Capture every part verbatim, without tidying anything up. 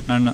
ނަންނަ.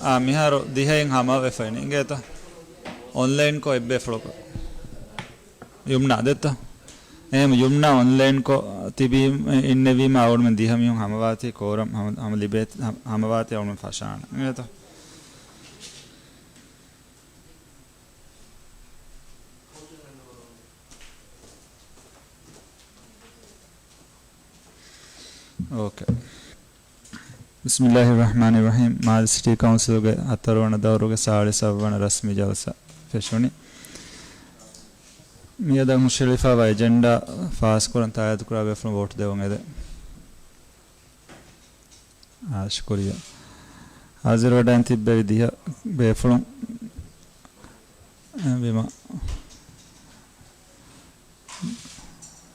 އާ، މިހާރު ދިހައިން ހަމަވެފައިން އިނގޭތަ؟ އޮންލައިންކޮށް އެއްބޭފުޅަކު. ޔުމްނާ ދެއްތަ؟ އެހެން ޔުމްނާ އޮންލައިންކޮށް ތިބީ އިންނެވީމަ އަޅުގަނޑުމެން ދިހަ މީހުން ހަމަވާތީ ކޯރަމް ހަމަ، ހަމަ ލިބޭ، ހަމަ، ހަމަވާތީ އަޅުގަނޑުމެން ފަށާނެ. އިނގޭތަ؟ އޯކޭ. ބިސްމިއްލާހި ރަޙްމާނި ރަޙީމް. މާލެ ސިޓީ ކައުންސިލްގެ ހަތަރުވަނަ ދައުރުގެ ސާޅީސް އަށްވަނަ ރަސްމީ ޖަލްސާ ފެށުނީ. މިއަދަށް ހުށަހެޅިފައިވާ އެޖެންޑާ ފާސްކުރަން ތާއީދުކުރާ ބޭފުޅުން ވޯޓު ދެވަން އެދެން. އާ، ޝުކުރިއްޔާ. ހާޒިރުވެޑައިން ތިއްބެވި ދިހަ ބޭފުޅުން އެހެންވީމަ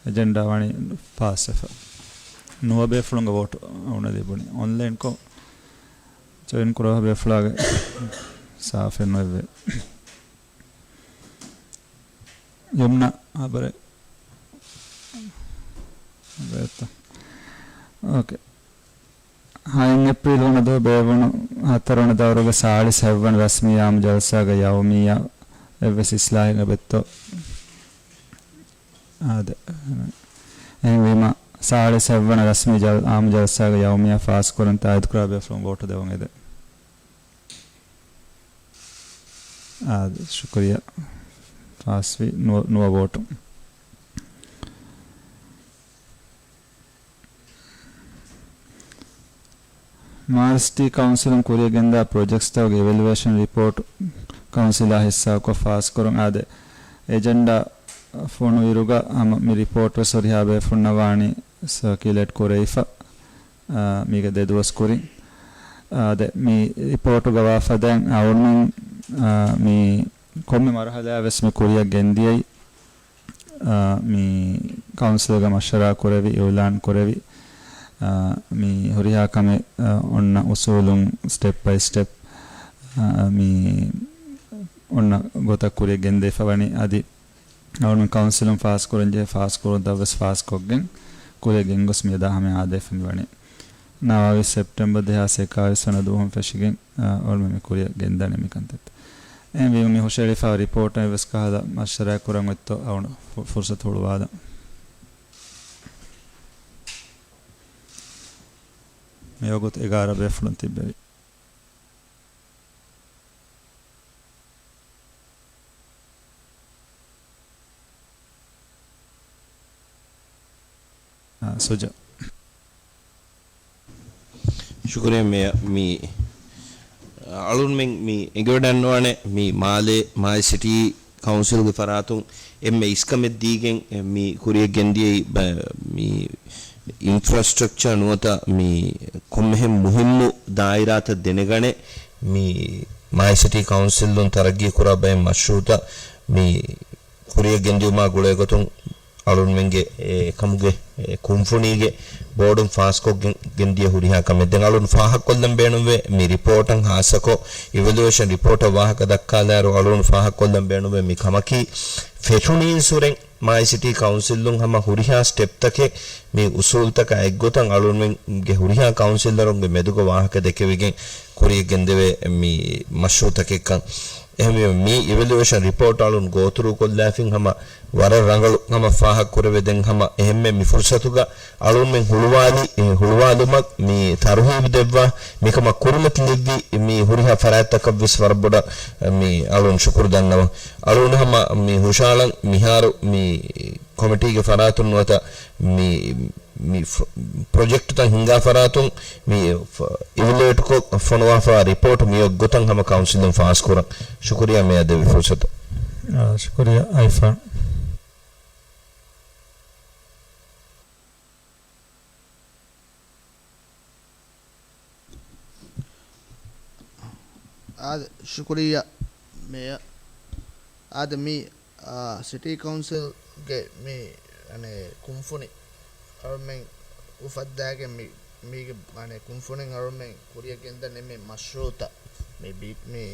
އެޖެންޑާ ވަނީ ފާސްވެފަ. ނުވަ ބޭފުޅުންގެ ވޯޓު އަޅުގަނޑު ލިބުނީ. އޮންލައިންކޮށް ޖޮއިން ކުރާ ބޭފުޅާގެ ސާފެއް ނުވެއްވޭ. ޔުމްނާ ހަބަރެއް. ހަބަރެއްތަ؟ އޯކޭ. ހައިން އޭޕްރީލް ވަނަ ދުވަހު ބޭއްވުނު ހަތަރުވަނަ ދައުރުގެ ސާޅީސް ހަތްވަނަ ރަސްމީ އާއްމު ޖަލްސާގެ ޔައުމިއްޔާ އެއްވެސް އިސްލާހެއް އެބައޮތްތޯ؟ އާދެ. އެހެންވީމަ، ސާޅީސް ހަތްވަނަ ރަސްމީ ޖަލް، އާއްމު ޖަލްސާގެ ޔައުމިއްޔާ ފާސްކުރަން ތާއީދުކުރާ ބޭފުޅުން ވޯޓު ދެވަން އެދެން. އާދެ، ޝުކުރިއްޔާ. ފާސްވި ނުވަ، ނުވަ ވޯޓު. މާލެ ސިޓީ ކައުންސިލުން ކުރިއަށް ގެންދާ ޕްރޮޖެކްޓްސްތަކުގެ އިވެލުއޭޝަން ރިޕޯޓް ކައުންސިލާ ހިއްސާކޮށް ފާސްކުރުން. އާދެ، އެޖެންޑާ ފޮނުއިރުގަ ހަމަ މި ރިޕޯޓް ވެސް ހުރިހާ ބޭފުޅުންނަށް ވާނީ ސަރކިއުލޭޓް ކުރެވިފަ، އާ، މީގެ ދެ ދުވަސް ކުރިން. އާދެ، މި ރިޕޯޓުގަ ވާ ފަދައިން އަޅުގަނޑުމެން، އާ، މި ކޮންމެ މަރުހަލާ ވެސް މި ކުރިއަށް ގެންދިޔައީ، އާ، މި ކައުންސިލްގަ މަޝްވަރާ ކުރެވި، އިއުލާން ކުރެވި، އާ، މި ހުރިހާ ކަމެއް، އާ، އޮންނަ އުސޫލުން ސްޓެޕް ބައި ސްޓެޕް، އާ، މި އޮންނަ ގޮތަށް ކުރިއަށް ގެންދެވިފަ ވަނީ. އަދި އަޅުގަނޑު ކައުންސިލުން ފާސްކުރަންޖެހޭ ފާސްކުރުންތައް ވެސް ފާސްކޮށްގެން ކުރިއަށް ގެންގޮސް މިއަދާ ހަމަޔަށް އާދަވެފަ މިވަނީ. ނަވާވީސް ސެޕްޓެމްބަރު ދެހާސް އެކާވީސް ވަނަ ދުވަހުން ފެށިގެން، އަ، އަޅުގަނޑު މި ކުރިއަށް ގެންދަނީ މި ކަންތައްތައް. އެހެންވީމަ މި ހުށަހެޅިފައި ރިޕޯޓަށް އެއްވެސް ކަހަލަ މަޝްވަރާ ކުރަން އޮތްތޯ އަޅުގަނޑު ފު-، ފުރުސަތު ހުޅުވާލަން. މިވަގުތު އެގާރަ ބޭފުޅުން ތިއްބެވި. އާ، ސުޖާ. ޝުކުރިއްޔާ މޭޔަ. މި އަޅުންމެން މި އެނގިވަޑައިންނަވާނެ މި މާލޭ މާލެ ސިޓީ ކައުންސިލްގެ ފަރާތުން އެންމެ އިސްކަމެއް ދީގެން މި ކުރިއަށް ގެންދިޔައީ ބަ-، މި އިންފްރާސްޓްރަކްޗާ ނުވަތަ މި ކޮންމެހެން މުހިއްމު ދާއިރާތައް ދެނެގަނެ، މި މާލެ ސިޓީ ކައުންސިލުން ތަރައްގީ ކުރާ ބައެއް މަޝްރޫއުތައް މި ކުރިއަށް ގެންދިއުމާ ގުޅޭ ގޮތުން އަޅުންމެންގެ އެކަމުގެ ކުންފުނީގެ ބޯޑުން ފާސްކޮށްގެން ގެންދިޔަ ހުރިހާ ކަމެއް. ދެން އަޅުން ފާހަގަކޮށްލަން ބޭނުންވޭ މި ރިޕޯޓަށް ހާއްސަކޮށް އިވެލުއޭޝަން ރިޕޯޓަށް ވާހަކަ ދައްކާލާއިރު އަޅުން ފާހަގަކޮށްލަން ބޭނުންވޭ މި ކަމަކީ ފެށުނީންސުރެން މާލެ ސިޓީ ކައުންސިލުން ހަމަ ހުރިހާ ސްޓެޕްތަކެއް މި އުސޫލްތަކާ އެއްގޮތަށް އަޅުންމެންގެ ހުރިހާ ކައުންސިލަރުންގެ މެދުގަ ވާހަކަ ދެކެވިގެން ކުރިއަށް ގެންދެވޭ މި މަޝްރޫއުތަކެއްކަން. އެހެންވީމަ މި އިވެލުއޭޝަން ރިޕޯޓް އަޅުން ގޯތުރޫކޮށްލާފިން ހަމަ ވަރަށް ރަނގަޅު ހަމަ ފާހަގަކުރެވޭ. ދެން ހަމަ އެހެންމެ މި ފުރުސަތުގަ އަޅުންމެން ހުޅުވާލި، އެ ހުޅުވާލުމަށް މި ތަރުހީބު ދެއްވާ، މިކަމަށް ކުރިމަތިލެއްވި މި ހުރިހާ ފަރާތްތަކަށްވެސް ވަރަށް ބޮޑަށް މި އަޅުން ޝުކުރު ދަންނަވަން. އަޅުން ހަމަ މި ހުށައަޅަން މިހާރު މި ކޮމިޓީގެ ފަރާތުން ނުވަތަ މި، މި ފް-، ޕްރޮޖެކްޓްތައް ހިންގާ ފަރާތުން މި ފް-، އިވެލުއޭޓްކޮށް ފޮނުވާފަ ރިޕޯޓް މި އޮތްގޮތަށް ހަމަ ކައުންސިލުން ފާސްކުރަން. ޝުކުރިއްޔާ މޭޔަ ދެއްވި ފުރުސަތަށް. އާ، ޝުކުރިއްޔާ އައިފާން. އާދެ، ޝުކުރިއްޔާ މޭޔަ. އާދެ، މި، އާ، ސިޓީ ކައުންސިލްގެ މި، އަނެއް، ކުންފުނި އަޅުމެން އުފައްދާގެން މި، މީގެ، އަނެއް، ކުންފުނިން އަޅުމެން ކުރިއަށް ގެންދަނީ މި މަޝްރޫއުތައް، މި ބި-، މި،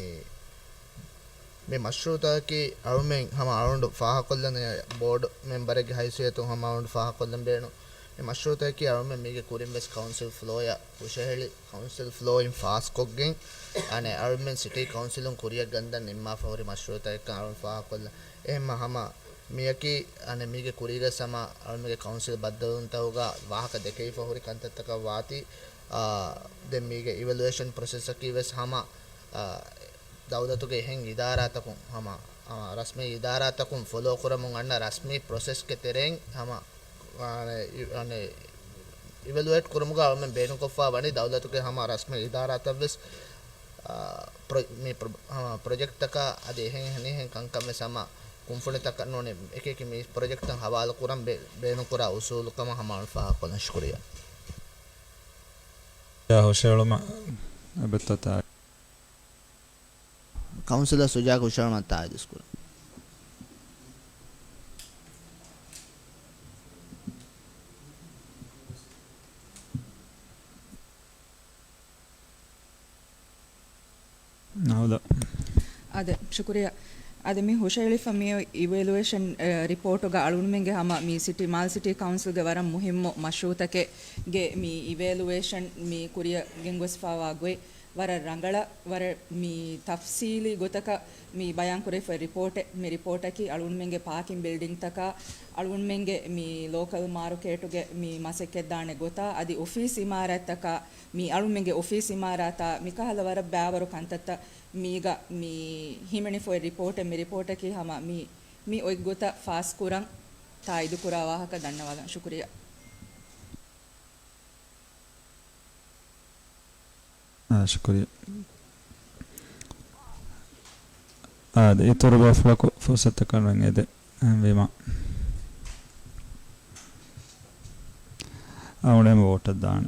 މި މަޝްރޫއުތަކަކީ އަޅުމެން ހަމަ އަޅުގަނޑު ފާހަގަކޮށްލަން ބޯޑް މެމްބަރެއްގެ ހައިސިއްޔަތުން ހަމަ އަޅުގަނޑު ފާހަގަކޮށްލަން ބޭނުން. މަޝްރޫޢުތަކަކީ އަޅުމެން މީގެ ކުރިން ވެސް ކައުންސިލް ފްލޯއަށް ހުށަހެޅި، ކައުންސިލް ފްލޯއިން ފާސްކޮށްގެން، އަނެއް އަޅުމެން ސިޓީ ކައުންސިލުން ކުރިއަށް ގަންދަން ނިންމާފަ ހުރި މަޝްރޫޢުތަކެއްކަން އަޅުން ފާހަގަކޮށްލަން. އެހެންމަ ހަމަ މިއަކީ އަނެއް މީގެ ކުރީގަސް ހަމަ އަޅުމެންގެ ކައުންސިލް ބައްދަލުވުންތަކުގަ ވާހަކަ ދެކެވިފަ ހުރި ކަންތައްތަކަށް ވާތީ، އާ، ދެން މީގެ އިވެލުއޭޝަން ޕްރޮސެސްއަކީ ވެސް ހަމަ، އާ، ދައުލަތުގެ އެހެން އިދާރާތަކުން ހަމަ، އާ، ރަސްމީ އިދާރާތަކުން ފޮލޯ ކުރަމުން އަންނަ ރަސްމީ ޕްރޮސެސްގެ ތެރެއިން ހަމަ، އާ، އަނެއް، އަނެއް، އިވެލުއޭޓް ކުރުމުގަ އަޅުމެން ބޭނުންކޮށްފަ ވަނީ ދައުލަތުގެ ހަމަ ރަސްމީ އިދާރާތައް ވެސް، އާ، ޕްރޮ-، މި ޕްރޮ-، ހަމަ ޕްރޮޖެކްޓްތަކާ އަދި އެހެން އެހެނިހެން ކަންކަން ވެސް ހަމަ ކުންފުނިތަކަށް ނޫނީ އެކި އެކި މި ޕްރޮޖެކްޓްތައް ހަވާލު ކުރަން ބޭ-، ބޭނުންކުރާ އުސޫލު ކަމަށް ހަމަ އަޅުން ފާހަގަކޮށްލަން. ޝުކުރިއްޔާ. ޔާ ހުށައެޅުމަށް އެބައޮތްތަ؟ ކައުންސިލަރ ސުޖާގް ހުށައެޅުމަށް ތާއީދު ކުރަން. އާދެ، ޝުކުރިއްޔާ. އާދެ، މި ހުށައެޅިފަ މި އޮތް އިވެލުއޭޝަން، އެ، ރިޕޯޓުގަ އަޅުގަނޑުމެންގެ ހަމަ މި ސިޓީ، މާލެ ސިޓީ ކައުންސިލްގެ ވަރަށް މުހިއްމު މަޝްރޫޢުތަކެއްގެ މި އިވެލުއޭޝަން މި ކުރިއަށް ގެންގޮސްފަވާ ގޮތް ވަރަށް ރަނގަޅަށް، ވަރަށް މި ތަފްސީލީ ގޮތަކަށް މި ބަޔާންކުރެވިފައި ރިޕޯޓެއް. މި ރިޕޯޓަކީ އަޅުގަނޑުމެންގެ ޕާކިން ބިލްޑިންގްތަކާ، އަޅުގަނޑުމެންގެ މި ލޯކަލް މާރުކޭޓުގެ މި މަސައްކަތްދާނެ ގޮތާ، އަދި އޮފީސް އިމާރާތްތަކާ، މި އަޅުމެންގެ އޮފީސް އިމާރާތާ މިކަހަލަ ވަރަށް ބައިވަރު ކަންތައްތައް މީގަ މި ހިމެނިފައި ރިޕޯޓެއް. މި ރިޕޯޓަކީ ހަމަ މި، މި އޮތް ގޮތަށް ފާސްކުރަން ތާއީދުކުރާ ވާހަކަ ދަންނަވާލަން. ޝުކުރިއްޔާ. އާ، ޝުކުރިއްޔާ. އާދެ، އިތުރު ބޭފުޅަކު ފުރުސަތަކަށް ނުވެން އެދެ. އެހެންވީމަ، އަޅުގަނޑު ވޯޓަށް ދާނެ.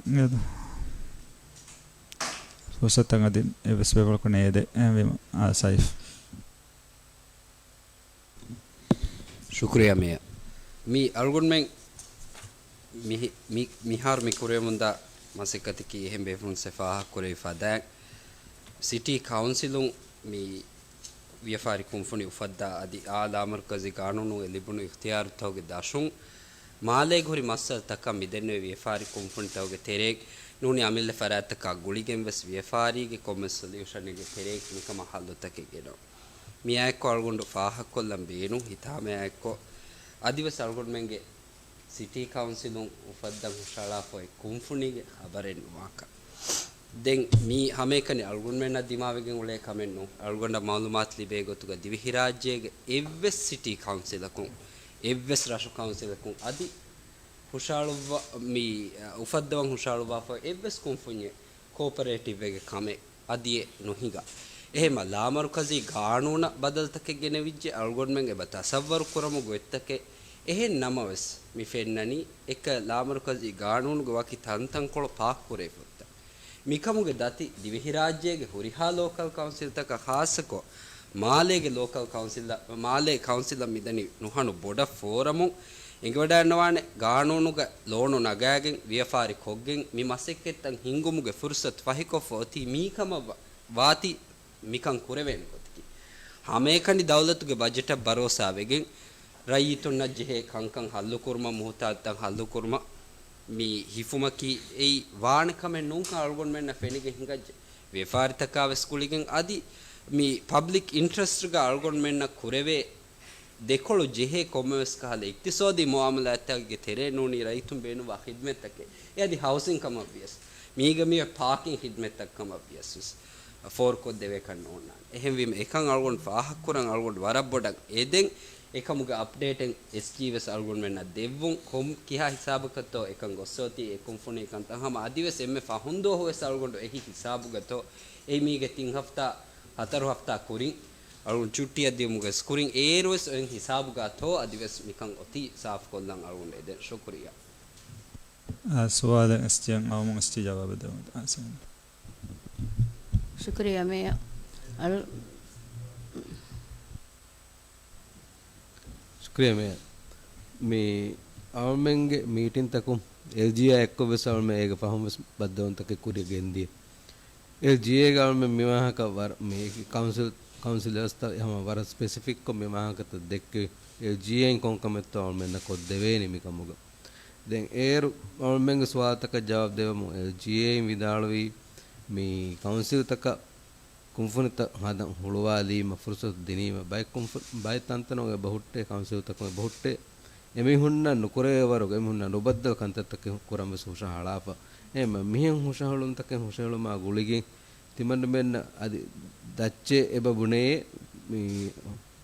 ފުރުސަތަށް އަދި އެއްވެސް ބޭފުޅަކު ނޭދެ. އެހެންވީމަ، އާ، ސައިފް. ޝުކުރިއްޔާ މޭޔަރ. މި އަޅުގަނޑުމެން މިހި-، މި-، މިހާރު މި ކުރެވެމުންދާ މަސައްކަތަކީ އެހެން ބޭފުޅުން ސެ ފާހަގަކުރެވި ފަދައިން، ސިޓީ ކައުންސިލުން މި ވިޔަފާރި ކުންފުނި އުފައްދާ އަދި އާ ލާމަރުކަޒީ ގާނޫނުގެ ލިބުނު އިޚްތިޔާރުތަކުގެ ދަށުން މާލޭގަ ހުރި މައްސަލަތަކަށް މިދެންނެވި ވިޔަފާރި ކުންފުނިތަކުގެ ތެރޭގަ ނޫނީ އަމިއްލަ ފަރާތްތަކާ ގުޅިގެން ވެސް ވިޔަފާރީގެ ކޮންމެސް ސޮލިއުޝަނެއްގެ ތެރޭގަ މިކަމަށް ހައްލުތަކެއް ގެނައުން. މިއާއެއްކޮށް އަޅުގަނޑު ފާހަގަކޮށްލަން ބޭނުން ހިތާމައާއެއްކޮށް، އަދިވެސް އަޅުގަނޑުމެންގެ ސިޓީ ކައުންސިލުން އުފައްދަން ހުށަހަޅާފައި ކުންފުނީގެ ޚަބަރެއް ނުވާކަން. ދެން މީ ހަމައެކަނި އަޅުގަނޑުމެންނަށް ދިމާވެގެން އުޅޭ ކަމެއް ނޫން. އަޅުގަނޑަށް މައުލޫމާތު ލިބޭ ގޮތުގަ ދިވެހިރާއްޖޭގެ އެއްވެސް ސިޓީ ކައުންސިލަކުން، އެއްވެސް ރަށު ކައުންސިލަކުން އަދި ހުށަހަޅުއްވަ-، މި، އަ، އުފައްދަވަން ހުށަހަޅުއްވާފައި އެއްވެސް ކުންފުންޏެއް ކޯޕަރޭޓިވްއެއްގެ ކަމެއް އަދިއެއް ނުހިނގާ. އެހެންމަ ލާމަރުކަޒީ ގާނޫނަށް ބަދަލުތަކެއް ގެނެވިއްޖެ، އަޅުގަނޑުމެން އެބަ ތަސައްވަރު ކުރަމު ގޮތްތަކެއް. އެހެން ނަމަވެސް، މި ފެންނަނީ އެކަ ލާމަރުކަޒީ ގާނޫނުގެ ވަކި ތަންތަންކޮޅު ޕާކްކުރެވިފަ އޮތްތަން. މިކަމުގެ ދަތި ދިވެހިރާއްޖޭގެ ހުރިހާ ލޯކަލް ކައުންސިލްތަކަށް ޚާއްޞަކޮށް، މާލޭގެ ލޯކަލް ކައުންސިލް، މާލޭ ކައުންސިލަށް މިދަނީ ނުހަނު ބޮޑަށް ފޯރަމުން އެނގިވަޑައިގަންނަވާނެ. ގާނޫނުގެ ލޯނު ނަގާގެން ވިޔަފާރި ކޮށްގެން މި މަސައްކަތްތައް ހިންގުމުގެ ފުރުސަތު ފަހިކޮށްފަ އޮތީ މީކަމަށް ވާ-، ވާތީ މިކަން ކުރެވޭނެ ގޮތަކީ. ހަމައެކަނި ދައުލަތުގެ ބަޖެޓަށް ބަރޯސާވެގެން، ރައްޔިތުންނަށް ޖެހޭ ކަންކަން ހައްލުކުރުމަށް، މުހުތާޖުތައް ހައްލުކުރުމަށް މި ހިފުމަކީ އެއީ ވާނެ ކަމެއް ނޫންކަން އަޅުގަނޑުމެންނަށް ފެނިގެން ހިނގައްޖެ. ވިޔަފާރިތަކާ ވެސް ގުޅިގެން އަދި މި ޕަބްލިކް އިންޓްރެސްޓްގަ އަޅުގަނޑުމެންނަށް ކުރެވޭ ދެކޮޅު ޖެހޭ ކޮންމެވެސް ކަހަލަ އިޤްތިޞާދީ މުއާމަލާތްތަކެއްގެ ތެރޭ ނޫނީ ރައްޔިތުން ބޭނުންވާ ޚިދްމަތްތަކެއް. އެ އަދި ހައުސިން ކަމަށް ވިޔަސް، މީގަ މިއޮތް ޕާކިން ޚިދްމަތްތައް ކަމަށް ވިޔަސް ވެސް ފޯރުކޮށްދެވޭކަށް ނޯންނާނެ. އެހެންވީމަ އެކަން އަޅުގަނޑު ފާހަގަކުރަން އަޅުގަނޑު ވަރަށް ބޮޑަށް އެދެން، އެކަމުގެ އަޕްޑޭޓެއް އެސްޖީ ވެސް އަޅުގަނޑުމެންނަށް ދެއްވުން. ކޮން ކިހާ ހިސާބަކަށްތޯ އެކަން ގޮއްސަ އޮތީ އެ ކުންފުނީ ކަންތައް ހަމަ އަދިވެސް އެންމެ ފަހުން ދުވަހު ވެސް އަޅުގަނޑު އެހި ހިސާބުގަތޯ އެ މީގެ ތިން ހަފްތާ ހަތަރު ހަފްތާ ކުރިން އަޅުގަނޑު ޗުއްޓީއަށް ދިޔުމުގެ ވެސް ކުރިން އޭރު ވެސް އޮތް ހިސާބުގަތޯ އަދިވެސް މިކަން އޮތީ ސާފުކޮށްލަން އަޅުގަނޑު އެދެން. ޝުކުރިއްޔާ. އާ، ސުވާލެއް އެސްޖީއަށް އައުމުން އެސްޖީ ޖަވާބެއް ދެވުން. އާ، ސަލާމް. ޝުކުރިއްޔާ މޭޔަރ. އަޅު-، ޝުކުރިއްޔާ މޭޔަރ. މި އަޅުމެންގެ މީޓިންތަކުން އެލްޖީއާ އެއްކޮށް ވެސް އަޅުމެން އޭގެ ފަހުން ވެސް ބައްދަލުވުންތަކެއް ކުރިއަށް ގެންދިޔަ. އެލްޖީއޭގެ އަޅުމެން މިވާހަކަ ވަރަށް މި ކައުންސިލް، ކައުންސިލަރސްތައް ހަމަ ވަރަށް ސްޕެސިފިކްކޮށް މި ވާހަކަތައް ދެއްކެވި. އެލްޖީއޭއިން ކޮންކަމެއްތޯ އަޅުމެންނަށް ކޮށްދެވޭނީ މިކަމުގަ. ދެން އޭރު އަޅުމެންގެ ސުވާލުތަކަށް ޖަވާބު ދެވަމުން، އެލްޖީއޭއިން ވިދާޅުވީ، މި ކައުންސިލްތަކަށް ކުންފުނިތައް ހަދަން ހުޅުވާލީމަ، ފުރުސަތު ދިނީމަ، ބައެއް ކުންފު-، ބައެއް ތަންތަނުން އެބަހުއްޓޭ، ކައުންސިލްތަކުން އެބަހުއްޓޭ. އެމީހުންނަށް ނުކުރެވޭ ވަރުގެ އެމީހުންނަށް ނުބައްދަލު ކަންތައްތަކެއް ކުރަން ވެސް ހުށަހަޅާފަ. އެހެން މިހެން ހުށަހެޅުންތަކެއް ހުށަހެޅުމާ ގުޅިގެން ތިމަންނަމެންނަށް އަދި ދައްޗޭ އެބަ ބުނެޔޭ މި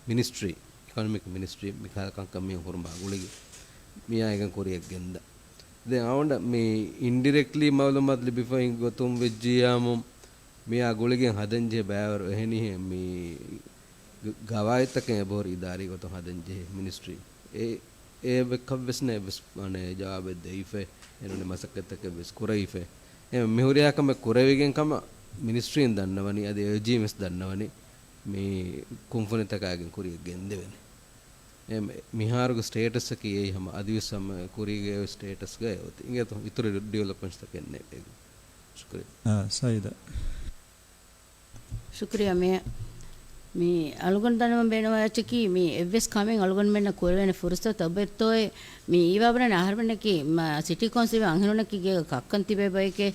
މިނިސްޓްރީ، އިކޮނޮމިކް މިނިސްޓްރީ މިކަހަލަ ކަންކަން މިހެން ހުރުމާ ގުޅިގެން މިއާއިގެން ކުރިއަށް ގެންދަ. ދެން އަވަނޑަ މި އިންޑިރެކްޓްލީ މައުލޫމާތު ލިބިފައި ގޮތުން ވެއްޖިއްޔާމު މިއާ ގުޅިގެން ހަދަންޖެހޭ ބައިވަރު އެހެނިހެން މި ގ-، ގަވާއިދުތަކެއް އެބަހުރި އިދާރީ ގޮތުން ހަދަންޖެހޭ މިނިސްޓްރީ. އެ، އެއްވެސް ކަށްވެސް ނެއްވެސް އަނެއް ޖަވާބެއް ދެވިފައި އެނޫނެ މަސައްކަތްތަކެއްވެސް ކުރެވިފައި. އެ މިހުރިހާ ކަމެއް ކުރެވިގެން ކަމަށް މިނިސްޓްރީން ދަންނަވަނީ، އަދި އެލްޖީއިން ވެސް ދަންނަވަނީ މި ކުންފުނިތަކާގެން ކުރިއަށް ގެންދެވެނީ. އެ މި-، މިހާރުގެ ސްޓޭޓަސްއަކީ އެއީ ހަމަ އަދިވެސް ހަމަ ކުރީގެ ސްޓޭޓަސްގައި އޮތީ. އިނގޭތޯ އިތުރު ޑިވެލޮޕްމަންޓްސްތަކެއް ނެތް. ޝުކުރިއްޔާ. އާ، ސައީދާ. ޝުކުރިއްޔާ މޭޔަރ. މި އަޅުގަނޑު ދަންނަވަން ބޭނުންވާ އެއްޗަކީ، މި އެއްވެސް ކަމެއް އަޅުގަނޑުމެންނަށް ކުރެވޭނެ ފުރުސަތު އޮތްތޯއޭ؟ މި އީވާ ބުނަނީ އަހަރުމެންނަކީ، މަ، ސިޓީ ކައުންސިލް އަންހެނުންނަކީ ގޭގަ ކައްކަން ތިބޭ ބަޔެކޭ.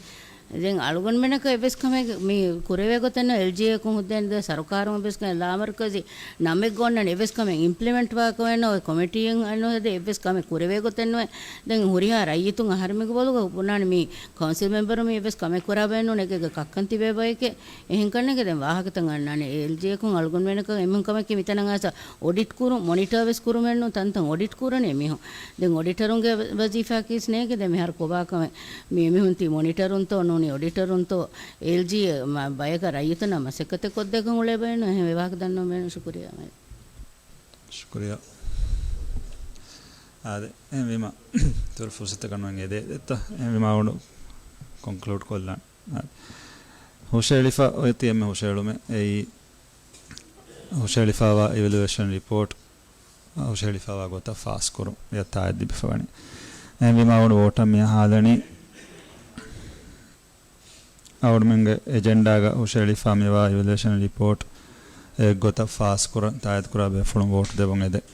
ދެން އަޅުގަނޑުމެންނަކަށް އެއްވެސް ކަމެއް މި ކުރެވޭ ގޮތެއް ނުވޭ، އެލްޖީއޭ ކުން ހުއްދައެއް ނުދޭ، ސަރުކާރުން އެއްވެސް ކަމެއް ލާމަރުކަޒީ ނަމެއް އޮންނަނީ އެއްވެސް ކަމެއް އިމްޕްލިމެންޓް ވާކަމެއް ނުވޭ، ކޮމިޓީއެއް ނުހެދޭ އެއްވެސް ކަމެއް ކުރެވޭ ގޮތެއް ނުވޭ. ދެން ހުރިހާ ރައްޔިތުން އަހަރެމެންގެ ބޮލުގަ ބުނާނެ މި ކައުންސިލް މެމްބަރު މި އެއްވެސް ކަމެއް ކުރާ ބައެއް ނޫން، އޭގެ ކައްކަން ތިބޭ ބަޔެކޭ. އެހެން ކަންނޭނގެ ދެން ވާހަކަތައް އަންނާނެ. އެލްޖީއޭ ކުން އަޅުގަނޑުމެންނަކަށް އެންމެ ކަމަކީ މިތަނަށް އައިސް އޮޑިޓް ކުރުން، މޮނިޓަރ ވެސް ކުރުމެއް ނޫން، ތަންތަން އޮޑިޓް ކުރަނީ މީހުން. ދެން އޮޑިޓަރުންގެ ވަޒީފާއަކީ ވެސް ނޭނގެ ދެން މިހާރު ކޮބާ ކަމެއް؟ މި އެމީހުން ތީ މޮނިޓަރުންތޯ ނޫނީ އޮޑިޓަރުންތޯ އެލްޖީއޭ މަ-، ބަޔަކަށް ރައްޔިތުންނާ މަސައްކަތެއް ކޮށްދޭކަން އުޅޭ ބައެއް ނޫން. އެހެން ވާހަކަ ދަންނަވަން ބޭނުން. ޝުކުރިއްޔާ. ޝުކުރިއްޔާ. އާދެ، އެހެންވީމަ، އިތުރު ފުރުސަތަކަށް ނުވަން އެދޭ ދެއްތަ؟ އެހެންވީމަ އަޅުގަނޑު ކޮންކްލޫޑް ކޮށްލާން. އާދެ. ހުށަހެޅިފަ އޮތީ އެންމެ ހުށަހެޅުމެއް. އެއީ ހުށަހެޅިފައިވާ އިވެލުއޭޝަން ރިޕޯޓް ހުށަހެޅިފައިވާ ގޮތަށް ފާސްކުރުން އެއަށް ތާއީދު ލިބިފަވަނީ. އެހެންވީމަ އަޅުގަނޑު ވޯޓަށް މިއަށް ހާލަނީ އަޅުގަނޑުމެންގެ އެޖެންޑާގަ ހުށަހެޅިފަ މިވާ އިވެލުއޭޝަން ރިޕޯޓް އެއްގޮތަށް ފާސްކުރަން ތާއީދުކުރާ ބޭފުޅުން ވޯޓް ދެއްވުން އެދެން.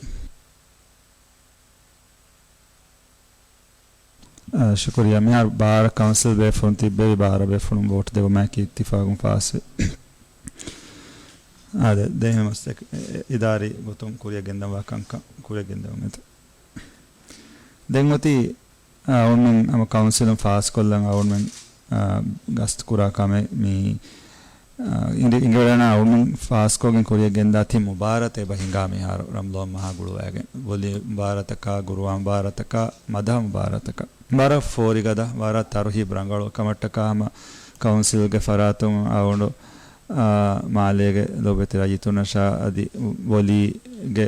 އާ، ޝުކުރިއްޔާ. މިހާރު ބާރަ ކައުންސިލް ބޭފުޅުން ތިއްބެވި، ބާރަ ބޭފުޅުން ވޯޓް ދެއްވުމާއެކީ އިއްތިފާގުން ފާސްވި. އާދެ، ދެން އެ، އިދާރީ ގޮތުން ކުރިއަށް ގެންދަންވާ ކަންކަން ކުރިއަށް ގެންދެވުން އެދެން. ދެން އޮތީ، އާ، އަޅުގަނޑުމެން ހަމަ ކައުންސިލުން ފާސްކޮށްލަން އަޅުގަނޑުމެން، އާ، ގަސްތު ކުރާ ކަމެއް މި، އާ، އިނގި-، އިނގިވަޑަނާ އަޅުގަނޑުމެން ފާސްކޮށްގެން ކުރިއަށް ގެންދާ ތިން މުބާރާތް އެބަ ހިނގާ މިހާރު ރަމަޟާން މަހާ ގުޅުވައިގެން. ވޮލީ މުބާރާތަކާ، ގުރުއާން މުބާރާތަކާ، މަދަހަ މުބާރާތަކާ. ވަރަށް ފޯރިގަދަ، ވަރަށް ތަރުހީބު ރަނގަޅު ކަމަށްޓަކާ ހަމަ ކައުންސިލްގެ ފަރާތުން އަޅުގަނޑު އާ، މާލޭގެ ލޯބިވެތި ރައްޔިތުންނަށާ އަދި ވޮލީގެ،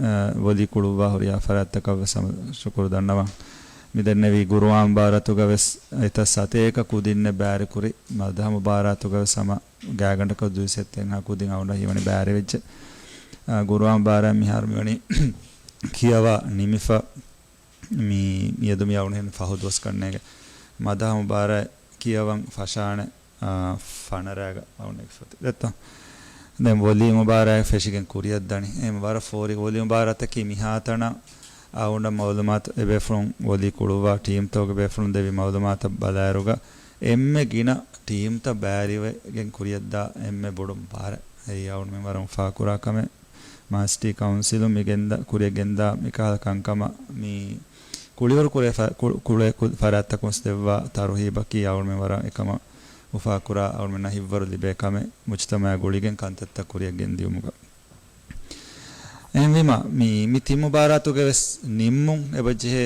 އާ، ވޮލީ ކުޅުއްވާ ހުރިހާ ފަރާތްތަކަށް ވެސް ހަމަ ޝުކުރު ދަންނަވަން. މި ދެންނެވީ ގުރުއާން މުބާރާތުގަ ވެސް އެތައް ސަތޭކަ ކުދިންނެއް ބައިވެރިކުރި، މަދަހަ މުބާރާތުގަ ވެސް ހަމަ ގާތްގަނޑަކަށް ދުވިސައްތައެއްހާ ކުދިން އަޅުގަނޑަށް ހީވަނީ ބައިވެރިވެއްޖެ. އާ، ގުރުއާން މުބާރާތް މިހާރު މިވަނީ ކިޔަވާ ނިމިފަ. މި-، މިއަދު މި އަޅުގަނޑު ހިން ފަހު ދުވަސް ކަންނޭގެ މަދަހަ މުބާރާތް ކިޔަވަން ފަށާނެ، އާ، ފަނަރައިގަ އަޅުގަނޑު އެކި ފޮތި ދެއްތޯ. ދެން ވޮލީ މުބާރާތް ފެށިގެން ކުރިއަށް ދަނީ. އެހެން ވަރަށް ފޯރި ވޮލީ މުބާރާތަކީ މިހާތަނަށް އަޅުގަނޑަށް މައުލޫމާތު އެބޭފުޅުން ވޮލީ ކުޅުއްވާ ޓީމްތަކުގެ ބޭފުޅުން ދެއްވި މައުލޫމާތަށް ބަލާއިރުގަ އެންމެ ގިނަ ޓީމްތައް ބައިވެރިވެގެން ކުރިއަށްދާ އެންމެ ބޮޑު މުބާރާތް. އެއީ އަޅުގަނޑުމެން ވަރަށް އުފާކުރާ ކަމެއް. މާލެ ސިޓީ ކައުންސިލުން މި ގެންދާ، ކުރިއަށް ގެންދާ މިކަހަލަ ކަންކަމަށް މި ކުޅިވަރު ކުރޭ ފަ-، ކު-، ކުޅޭ ކު-، ފަރާތްތަކުން ދެއްވާ ތަރުހީބަކީ އަޅުގަނޑުމެން ވަރަށް އެކަމަށް އުފާކުރާ، އަޅުގަނޑުމެންނަށް ހިތްވަރު ލިބޭ ކަމެއް، މުޖުތަމަޢާ ގުޅިގެން ކަންތައްތައް ކުރިއަށް ގެންދިއުމުގަ. އެހެންވީމަ، މި، މި ތިން މުބާރާތުގެ ވެސް ނިންމުން އެބަޖެހޭ،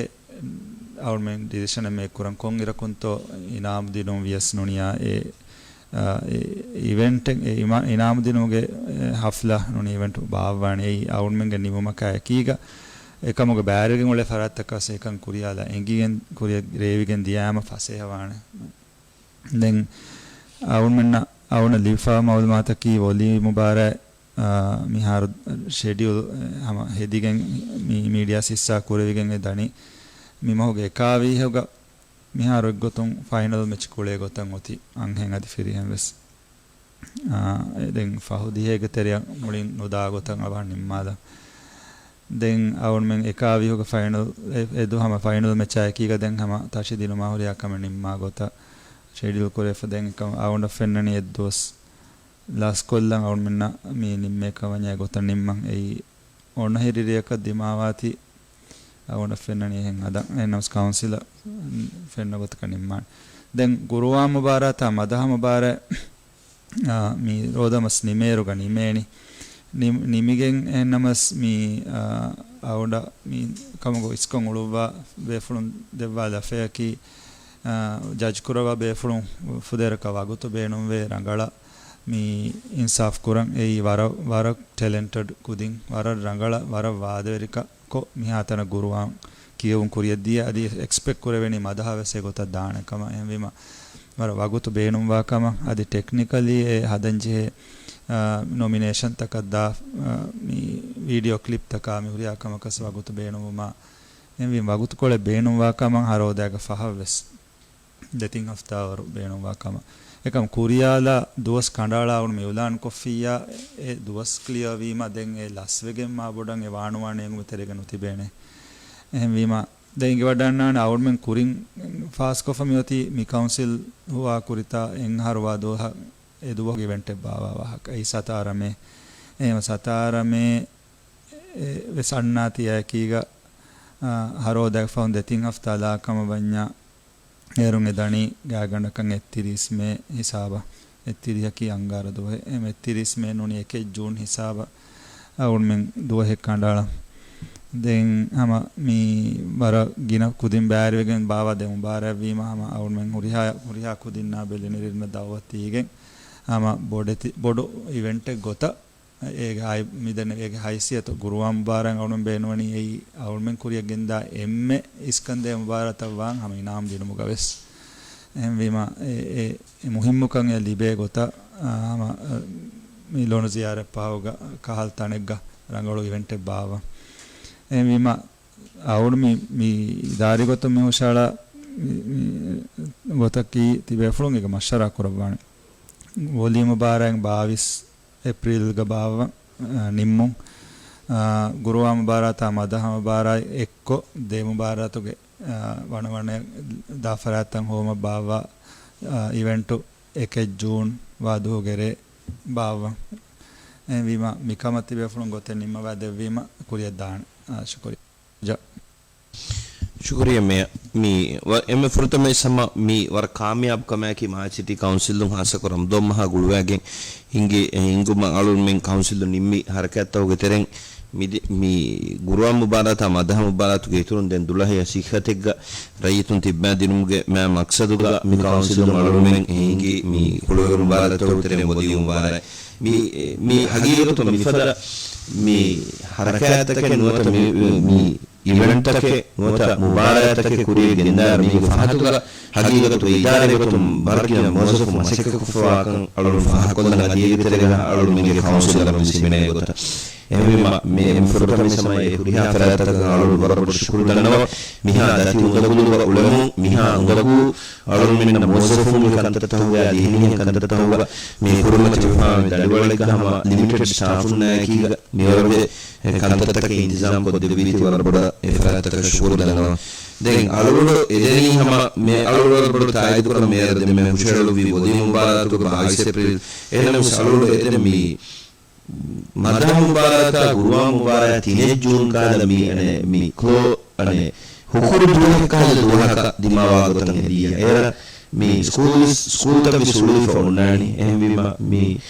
އަޅުގަނޑުމެން ޑިސިޝަނެއް މޭކް ކުރަން ކޮން އިރަކުންތޯ އިނާމު ދިނުން ވިޔަސް ނޫނިއްޔާ އެ، އާ، އެ އިވެންޓެއް، އެ އިމާ-، އިނާމު ދިނުމުގެ، އެ، ހަފްލާ ނޫނީ އިވެންޓް ބާއްވާނެ. އެއީ އަޅުގަނޑުމެންގެ ނިމުމަކާ އެކީގަ، އެކަމުގެ ބައިވެރިވެގެން އުޅޭ ފަރާތްތަކަށް އެކަން ކުރިޔާލާ އެނގިގެން ކުރިއަށް ރޭވިގެން ދިޔާމަ ފަސޭހަވާނެ. ދެން އަޅުގަނޑުމެންނަށް، އަޅުގަނޑަށް ލިބިފާ މައުލޫމާތަކީ ވޮލީ މުބާރާތް، އާ، މިހާރު ޝެޑިއުލް، އެ، ހަމަ ހެދިގެން މި މީޑިއާ ހިއްސާ ކުރެވިގެން އެ ދަނީ މި މަހުގެ އެކާވީހުގަ މިހާރު އެއްގޮތުން ފައިނަލް މެޗް ކުޅޭ ގޮތަށް އޮތީ އަންހެން އަދި ފިރިހެން ވެސް. އާ، އެ ދެން ފަހު ދިހައިގެ ތެރެއަށް މުޅިން ނުދާ ގޮތަށް އަވަހަށް ނިންމާލަން. ދެން އަޅުމެން އެކާވީހުގެ ފައިނަލް، އެ، އެދު ހަމަ ފައިނަލް މެޗާ އެކީގަ ދެން ހަމަ ތަށި ދިނުމާ ހުރިހާ ކަމެއް ނިންމާ ގޮތަށް ޝެޑިއުލް ކުރެފަ. ދެން އަޅުގަނޑަށް ފެންނަނީ އެއްދުވަސް ލަސްކޮށްލަން އަޅުމެންނަށް މި ނިންމޭ ކަމަށް އެ ގޮތަށް ނިންމަން. އެއީ އޮނަ ހިރި ރެއަކަށް ދިމާވާތީ އަޅުގަނޑަށް ފެންނަނީ އެހެން ހަދަން. އެހެންނަމަސް ކައުންސިލަށް ފެންނަ ގޮތަކަށް ނިންމާނެ. ދެން ގުރުއާން މުބާރާތާ މަދަހަ މުބާރާތް އާ، މި ރޯދަމަސް ނިމޭއިރުގަ ނިމޭނީ. ނި-، ނިމިގެން އެހެންނަމަސް މި، އާ، އަޅުގަނޑަށް މި ކަމުގަ އިސްކޮށް އުޅުއްވާ ބޭފުޅުން ދެއްވާ ލަފަޔަކީ، އާ، ޖަޖް ކުރައްވާ ބޭފުޅުން ފުދޭވަރަކަށް ވަގުތު ބޭނުންވޭ ރަނގަޅަށް. މި އިންސާފް ކުރަން އެއީ ވަރަށް، ވަރަށް ޓެލެންޓެޑް ކުދިން، ވަރަށް ރަނގަޅަށް، ވަރަށް ވާދަވެރިކަ ކޮށް މިހާތަނަށް ގުރުއާން ކިޔެވުން ކުރިއަށްދިޔަ، އަދި އެކްސްޕެކްޓް ކުރެވެނީ މަދަހަވެސް އެގޮތަށް ދާނެ ކަމަށް. އެހެންވީމަ، ވަރަށް ވަގުތު ބޭނުންވާ ކަމަށް، އަދި ޓެކްނިކަލީ އެ ހަދަންޖެހޭ، އާ، ނޮމިނޭޝަންތަކަށް ދާ، އާ، މި ވީޑިއޯ ކްލިޕްތަކާ މި ހުރިހާ ކަމަކަސް ވަގުތު ބޭނުންވުމާ، އެހެންވީމަ ވަގުތުކޮޅެއް ބޭނުންވާ ކަމަށް ހަރޯދާގެ ފަހަށްވެސް ދެތިން ހަފްތާވަރު ބޭނުންވާ ކަމަށް. އެކަމް ކުރިޔާލާ ދުވަސް ކަނޑައަޅާ އަޅުމެން އިއުލާން ކޮށްފިއްޔާ، އެ ދުވަސް ކްލިއަރ ވީމަ، ދެން އެ ލަސްވެގެން މާ ބޮޑަށް އެ ވާނުވާނެ އެނގުމެއް ތެރޭގަ ނުތިބޭނެ. އެހެންވީމަ، ދެން އިނގިވަޑަންނާނެ އަޅުމެން ކުރިން ފާސްކޮށްފަ މިއޮތީ މި ކައުންސިލް ހުވާ ކުރިތާ އެއް އަހަރު ވާ ދުވަހަށް އެ ދުވަހުގެ އިވެންޓެއް ބާއްވާ ވާހަކަ. އެއީ ސަތާރަމޭ. އެހެންވެ ސަތާރަމޭ އެ ވެސް އަންނާތީ އެކީގަ، އާ، ހަރޯދާގެ ފަހުން ދެތިން ހަފްތާ ލާ ކަމަށް ވަންޏާ، އޭރުން އެ ދަނީ ގާތްގަނޑަކަށް އެއްތިރީސް މޭ ހިސާބަށް. އެއްތިރީހަކީ އަންގާރަ ދުވަހެއް. އެހެން އެއްތިރީސް މޭ ނޫނީ އެކެއް ޖޫން ހިސާބަށް އަޅުމެން ދުވަހެއް ކަނޑައަޅަން. ދެން ހަމަ މި ވަރަށް ގިނަ ކުދިން ބައިވެރިވެގެން ބާއްވާ ދެ މުބާރާތް ވީމަ، ހަމަ އަޅުމެން ހުރިހާ، ހުރިހާ ކުދިންނާ ބެލެނިރިންނަށް ދައުވަތު ދީގެން، ހަމަ ބޮޑެތި، ބޮޑު އިވެންޓެއް ގޮތަށް އޭގެ ހައި-، މިދެން އޭގެ ހައިސިއްޔަތު ގުރުއާން މުބާރާތް އަޅުމެން ބޭނުންވަނީ އެއީ އަޅުމެން ކުރިއަށް ގެންދާ އެންމެ އިސްކަންދޭ މުބާރާތަށް ވާން ހަމަ އިނާމް ދިނުމުގަ ވެސް. އެހެންވީމަ، އެ، އެ، އެ މުހިއްމުކަން އެ ލިބޭ ގޮތަށް، އާ، ހަމަ، އަ، މި ލޮނު ޒިޔާރަތް ފަހުގަ ކަހަލަ ތަނެއްގަ ރަނގަޅު އިވެންޓެއް ބާއްވަން. އެހެންވީމަ، އަޅުގަނޑު މި، މި އިދާރީ ގޮތުން މި ހުށަހަޅާ، މި، މި ގޮތަކީ ތިބޭފުޅުން އޭގަ މަޝްވަރާ ކުރައްވާނެ. ވޮލީ މުބާރާތް ބާވީސް އޭޕްރީލްގަ ބާއްވަން، އާ، ނިންމުން. އާ، ގުރުއާން މުބާރާތާ މަދަހަ މުބާރާތް އެއްކޮށް، ދެ މުބާރާތުގެ، އާ، ވަނަ ވަނަ ދާ ފަރާތްތައް ހޯމަށް ބާއްވާ، އާ، އިވެންޓު އެކެއް ޖޫން ވާ ދުވަހުގެ ރޭ ބާއްވަން. އެހެންވީމަ، މިކަމަށް ތިބޭފުޅުން ގޮތެއް ނިންމަވާ ދެއްވީމަ ކުރިއަށް ދާނެ. އާ، ޝުކުރިއްޔާ. ޝުކުރިއްޔާ މޭޔަރ. މި ވަ-، އެންމެ ފުރަތަމަ ވެސް ހަމަ މި ވަރަށް ކާމިޔާބު ކަމާއެކީ މާލެ ސިޓީ ކައުންސިލުން ހާއްސަކޮށް ރަމަޟާން މަހާ ގުޅުވައިގެން ހިނގި-، ހިނގުމަށް އަޅުގަނޑުމެން ކައުންސިލުން ނިންމި ހަރަކާތްތަކުގެ ތެރެއިން މި ދި-، މި ގުރުއާން މުބާރާތާ މަދަހަ މުބާރާތުގެ އިތުރުން ދެން ދުލަހަޔަށް ސިއްހަތެއްގަ ރައްޔިތުން ތިއްބާ ދިނުމުގެ މާ މަޤްޞަދުގަ މި ކައުންސިލުން އަޅުގަނޑުމެން ހިނގި މި ކުޅެވޭ މުބާރާތްތަކުގެ ތެރެއިން ވޮލީ މުބާރާތް. މި، މި ހަގީގަތުގަ މިފަދަ މި ހަރަކާތްތަކެއް ނުވަތަ މި، މި އިވެންޓްތަކެއް ނުވަތަ މުބާރާތްތަކެއް ކުރިއަށް ގެންދާ މީގެ ފަހަތުގަ ހަގީގަތުގަ އިދާރީ ގޮތުން ވަރަށް ގިނަ މުވައްޒަފުން މަސައްކަތްކޮށްފަވާކަން އަޅުގަނޑު ފާހަގަކޮށްލަން އަދި އޭގެ ތެރޭގަ އަޅުގަނޑުމެންގެ ކައުންސިލަށް ވެސް ހިމެނޭ ގޮތަށް. އެހެންވީމަ، މި އެންމެ ފުރަތަމަ ވެސް ހަމަ އެ ހުރިހާ ފަރާތްތަކަށް އަޅުގަނޑު ވަރަށް ބޮޑަށް ޝުކުރު ދަންނަވަން. މިހާ ދަތި އުނދަގުލުގަ އުޅެމުން، މިހާ އުނދަގޫ އަޅުގަނޑުމެންނަށް މުވައްޒަފުންގެ ކަންތައްތަކުގައި އަދި އެހެނިހެން ކަންތައްތަކުގަ މި ކުރިމަތިވެފާ މި ދަނޑިވަޅެއްގަ ހަމަ ލިމިޓެޑް ސްޓާފުންނާއެކީގަ މިވަރުގެ ކަންތައްތަކެއް އިންތިޒާމް ކޮށްދެއްވީތީ ވަރަށް ބޮޑަށް އެ ފަރާތްތަކަށް ޝުކުރު ދަންނަވަން. ދެން އަޅުގަނޑު އެދެނީ ހަމަ މި އަޅުގަނޑު ވަރަށް ބޮޑަށް ތާއީދު ކުރަން މޭޔަރ ދެންމެ ހުށަހެޅުއްވީ ވޮލީ މުބާރާތުގެ ބާވީސް އޭޕްރީލް. އެހެންނަމަވެސް އަޅުގަނޑު އެދެން މި މަދަހަ މުބާރާތާ ގުރުއާން މުބާރާތް ތިނެއް ޖޫން ކަހަލަ މި އަނެއް މި ކްލޯ އަނެއް ހުކުރު ދުވަހެއް ކަހަލަ ދުވަހަކަށް ދިމާވާ ގޮތަށް އެދިޔަ. އޭރަށް މި ސްކޫލް، ސްކޫލްތައް ވެސް ހުޅުވިފަ އޮންނާނީ. އެހެންވީމަ މި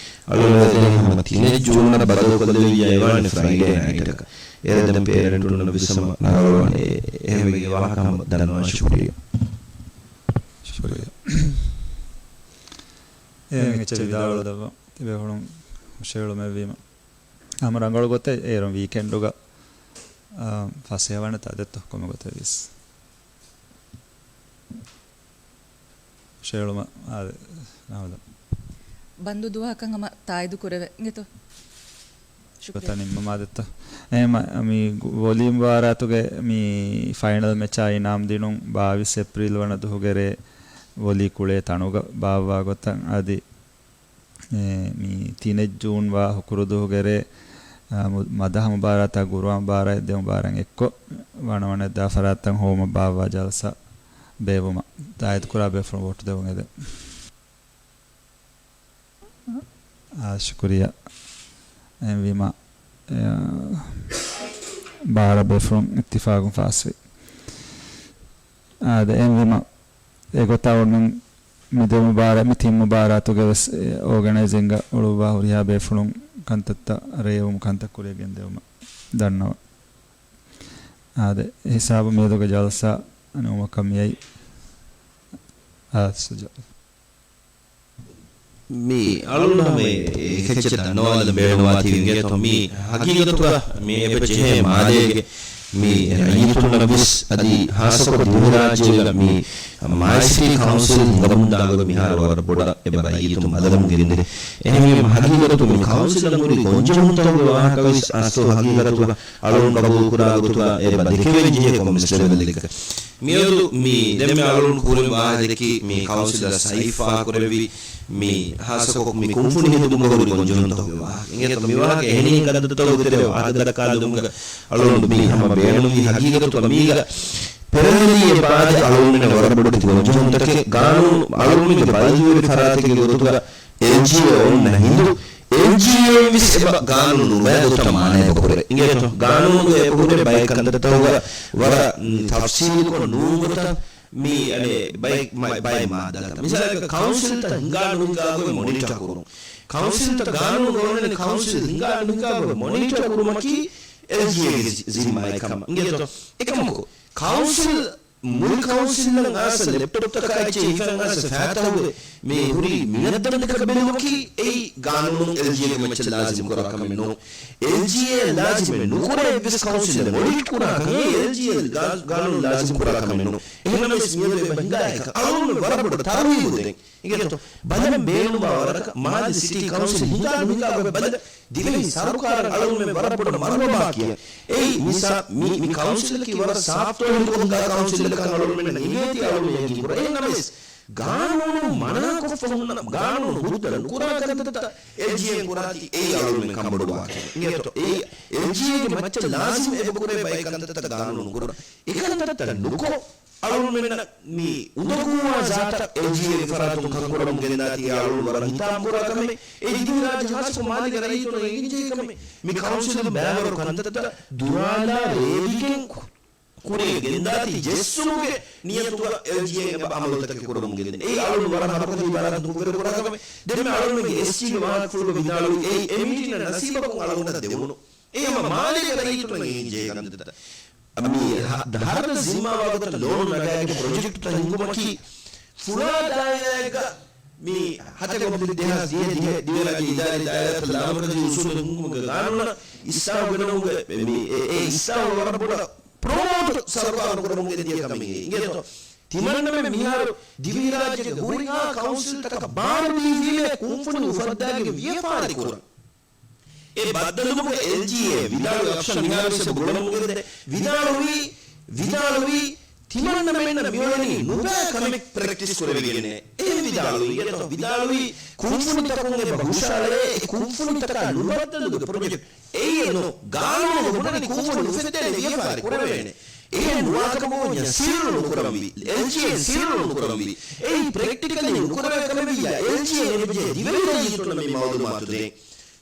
އަޅުގަނޑު އެދެނީ ހަމަ ތިނެއް ޖޫނަށް ބަދަލުކޮށްލެވިއްޔާ އެވާނެ ފްރައިޑޭ ނައިޓަކަށް. އޭރަށް ދެން ޕޭރެންޓުންނަށް ވެސް ހަމަ ނަރަޅުވާނެ. އެ-، އެހެންވެގެން ވާހަކަ ހަމަ ދަންނަވާން. ޝުކުރިއްޔާ. ޝުކުރިއްޔާ. އެހެން އެއްޗެއް ވިދާޅުވެލައްވަ. ތިބޭފުޅުން ހުށަހެޅުމެއްވީމަ. ހަމަ ރަނގަޅު ގޮތެއް އޭރުން ވީކެންޑުގަ، އާ، ފަސޭހަވާނެތާ ދެއްތޯ ކޮންމެ ގޮތެއް ވިޔަސް. ހުށަހެޅުމަށް އާދެ، ރާހުލް. ބަންދު ދުވަހަކަށް ހަމަ ތާއީދު ކުރެވޭ އިނގޭތޯ. ޝުކުރިއްޔާ. ގޮތަށް ނިންމަމާ ދެއްތޯ. އެހެން މި ވޮލީ މުބާރާތުގެ މި ފައިނަލް މެޗާ އިނާމް ދިނުން ބާވީސް އޭޕްރީލް ވަނަ ދުވަހުގެ ރޭ ވޮލީ ކުޅޭ ތަނުގަ ބާއްވާ ގޮތަށް އަދި އެ، މި ތިނެއް ޖޫން ވާ ހުކުރުދުވަހުގެ ރޭ، މަދަހަ މުބާރާތާ ގުރުއާން މުބާރާތް ދެ މުބާރާތް އެއްކޮށް، ވަނަވަނަ ދާ ފަރާތްތައް ހޮވުމަށް ބާއްވާ ޖަލްސާ ބޭއްވުމަށް ދާއިތުކުރާ ބޭފުޅުން ވޯޓު ދެވުން އެދެން. އާ، ޝުކުރިއްޔާ. އެހެންވީމަ، އެ، ބާރަ ބޭފުޅުން އިއްތިފާގުން ފާސްވި. އާދެ، އެހެންވީމަ، އެގޮތަށް އޮންނަން މި ދެ މުބާރާ-، މި ތިން މުބާރާތުގެ ވެސް، އެ، އޯގަނައިޒިންގ އުޅުއްވާ ހުރިހާ ބޭފުޅުން ކަންތައްތައް ރޭވުމު ކަންތައް ކުރިއަށް ގެންދެވުމަށް ދަންނަވަން. އާދެ، ހިސާބު މިއަދުގެ ޖަލްސާ ނިމުމަކަށް މިއައީ. އާ، ސުޖާ. މި އަޅުގަނޑު ހަމަ އެކައްޗެއް ދަންނަވާލަން ބޭނުންވާތީ އިނގޭތޯ، މި ހަގީގަތުގަ މި އެބަ ޖެހޭ މާލޭގެ މި ރައްޔިތުންނަށް ވެސް އަދި ހާއްސަކޮށް ދިވެހިރާއްޖޭގަ މި މާލެ ސިޓީ ކައުންސިލް ހިނގަމުންދާ ގޮތް މިހާރު ވަރަށް ބޮޑަށް އެބަ ރައްޔިތުން ބަލަމުން ގެންދޭ. އެހެންވީމަ ހަގީގަތު މި ކައުންސިލަށް ހުރި ގޮންޖެހުންތަކުގެ ވާހަކަ ވެސް އަސްލު ހަގީގަތުގަ އަޅުން ގަބޫލު ކުރާ ގޮތުގަ އެބަ ދެކެވެން ޖެހޭ ކޮންމެސް ލެވެލެއްގަ. މިއަދު މި ދެންމެ އަޅުން ކުރިން ވާހަކަ ދެއްކި މި ކައުންސިލަށް ސައިފާ ކުރެއްވި މި ހާއްސަކޮށް މި ކުންފުނި ހެދުމުގަ ހުރި ގޮންޖެހުންތަކުގެ ވާހަކަ. އިނގޭތޯ މި ވާހަކަ އެހެނިހެން ކަންތައްތަކުގެ ތެރޭ ވާހަކަ ދައްކާލުމުގަ އަޅުން މި ހަމަ ބޭނުންވީ ހަގީގަތުގަ މީގަ ޕެރަހެލީ އެބަ އާދެ އަޅުންމެންނަށް ވަރަށް ބޮޑެތި ގޮންޖެހުންތަކެއް ގާނޫނު އަޅުންމެންގެ ބަލިވެރި ފަރާތެއްގެ ގޮތުގަ އެލްޖީއޭ އޮންނަ ހިނދު، އެލްޖީއޭ ވެސް އެބަ ގާނޫނު ނުބައި ގޮތަށް މާނައެއް އެބަ ކުރޭ. އިނގޭތޯ؟ ގާނޫނުގަ އެބަ ހުރޭ ބައެއް ކަންތައްތަކުގަ ވަރަށް، މް، ތަފްސީލުކޮށް ނޫން ގޮތަށް މި އަނެއް ބައެއް، މަ-، ބައެއް މާއްދާތައް. މިސާލަކަށް ކައުންސިލްތައް ހިނގާ ނުހިނގާ ގޮތް މޮނިޓަ ކުރުން. ކައުންސިލްތައް ގާނޫނު ގޮވަން ކައުންސިލް ހިނގާ ނުހިނގާ ގޮތް މޮނިޓަ ކުރުމަކީ އެލްޖީއޭގެ ޒި-، ޒިންމާއެއް ކަމަށް. އިނގޭތޯ؟ އެކަމަކު، ކައުންސިލް މުޅި ކައުންސިލަށް އާސަ ލެޕްޓޮޕްތަކާ އެއްޗެއް ހިފަން އާސަ ފައިތަހުގެ މި ހުރި މިނަށްދަނޑަކަށް ބެލުމަކީ އެއީ ގާނޫނު އެލްޖީއޭގެ މައްޗަށް ލާޒިމް ކުރާ ކަމެއް ނޫން. އެލްޖީއޭ ލާޒިމެއް ނުކުރޭ އެއްވެސް ކައުންސިލެއް އޮޑިޓް ކުރާ ކަމެއް އެލްޖީއޭ ގާ-، ގާނޫނު ލާޒިމް ކުރާ ކަމެއް ނޫން. އެހެންނަމަވެސް މިއަދު އެބަ ހިނގާ އެކަން އަޅުގަނޑު ވަރަށް ބޮޑަށް ތަރުހީބު ދޭން. އިނގޭތޯ؟ ބަލަން ބޭނުންވާ ވަރަކަށް މާލެ ސިޓީ ކައުންސިލް ހިނގާ ނުހިނގާ ގޮތް ބަލަން. ދިވެހި ސަރުކާރަށް އަޅުގަނޑުމެން ވަރަށް ބޮޑަށް މަރުހަބާ ކިޔަން. އެއީ މިސާ-، މި، މި ކައުންސިލަކީ ވަރަށް ސާފްތޯހިރު ކޮށް ހިނގާ ކައުންސިލެއްކަން އަޅުގަނޑުމެންނަށް އެނގޭތީ އަޅުގަނޑު ޔަގީން ކުރަން. އެހެންނަމަވެސް، ގާނޫނު މަނާކޮށްފަ ހުންނަ، ގާނޫނު ހުއްދަ ނުކުރާ ކަންތައްތައް އެލްޖީއޭ ކުރާތީ އެއީ އަޅުގަނޑުމެން ކަންބޮޑުވާ ކަމެއް. އިނގޭތޯ؟ އެއީ އެލްޖީއޭގެ މައްޗަށް ލާޒިމް އެބަ ކުރޭ ބައެއް ކަންތައްތައް ގާނޫނު ނުކުރާ. އެކަންތައްތައް ނުކޮށް، އަޅުގަނޑުމެންނަށް މި އުނދަގޫވާ ޒާތައް އެލްޖީއޭގެ ފަރާތުން ކަންކުރަމުން ގެންދާތީ އަޅުގަނޑު ވަރަށް ހިތާމަކުރާ ކަމެއް. އެ ދިވެހިރާއްޖެ ހާއްސަކޮށް މާލޭގެ ރައްޔިތުން އެނގިންޖެހޭ ކަމެއް. މި ކައުންސިލުން ބައިވަރު ކަންތައްތައް ދުރާލާ ރޭވިގެން ކުރިއަށް ގެންދާތީ ޖެއްސުމުގެ ނިޔަތުގަ އެލްޖީއޭ އެބަ އަމަލުތަކެއް ކުރަމުން ގެންދަނީ. އެއީ އަޅުގަނޑު ވަރަށް ހަރުކަށި އިބާރާތުން ކުށްވެރި ކުރާ ކަމެއް. ދެންމެ އަޅުގަނޑުމެންގެ އެސްޖީގެ ވާހަކަފުޅުގަ ވިދާޅުވި އެއީ އެ މީޓިންގ ނަސީބަކުން އަޅުގަނޑަށް ދެވުނު. އެ ހަމަ މާލޭގެ ރައްޔިތުންނަށް އެނގިންޖެހޭ ކަންތައްތައް. މި ހަ-، ހަރަދަށް ޒިންމާވާ ގޮތަށް ލޯނު ނަގާގެން ޕްރޮޖެކްޓްތައް ހިންގުމަކީ، ފުޅާ ދާއިރާއެއްގަ މި ހަތެއް އޮގޮސްޓް ދެހާސް ދިހަ ދިވެހިރާއްޖެ އިދާރީ ދާއިރާތައް ލާމަރުކަޒީ އުސޫލު ހިންގުމުގެ ގާނޫނަށް އިސްލާހު ގެނައުމުގެ މި އެ، އެ އިސްލާހު ވަރަށް ބޮޑަށް ޕްރޮމޯޓް ސަރުކާރުން ކުރަމުން ގެންދިޔަ ކަމެއް. އިނގޭތޯ؟ ތިމަންނަމެން މިހާރު ދިވެހިރާއްޖޭގެ ހުރިހާ ކައުންސިލްތަކަށް ބާރުދީފީމޭ ކުންފުނި އުފައްދާގެން ވިޔަފާރި ކުރަން. އެ ބައްދަލުވުމުގަ އެލްޖީއޭ ވިދާޅުވި އޮޕްޝަން މިހާރު ވެސް އެބަ ގުޅަމުން ގެންދޭ. ވިދާޅުވީ، ވިދާޅުވީ، ތިމަންނަމެންނަށް މިއުޅެނީ ނުބައި ކަމެއް ޕްރެކްޓިސް ކުރެވިގެންނޭ. އެހެން ވިދާޅުވީ. އިނގޭތޯ؟ ވިދާޅުވީ، ކުންފުނިތަކުން އެބަ ހުށަހަޅޭ، އެ ކުންފުނިތަކާ ނުބައްދަލުގެ ޕްރޮޖެކްޓް. އެއީ އެން އޯ، ގާނޫނުގަ ބުނަނީ ކުންފުނި ނުފެއްދޭނެ ވިޔަފާރި ކުރެވޭނެ. އެހެން ނުވާކަމަށް ސީލް ނުކުރަންވީ. އެލްޖީއޭ ސީލް ނުކުރަންވީ. އެއީ ޕްރެކްޓިކަލީ ނުކުރެވޭ ކަމެއްވިއްޔާ، އެލްޖީއޭ އެބަޖެހޭ ދިވެހި ރައްޔިތުންނަށް މި މައުލޫމާތު ދޭން.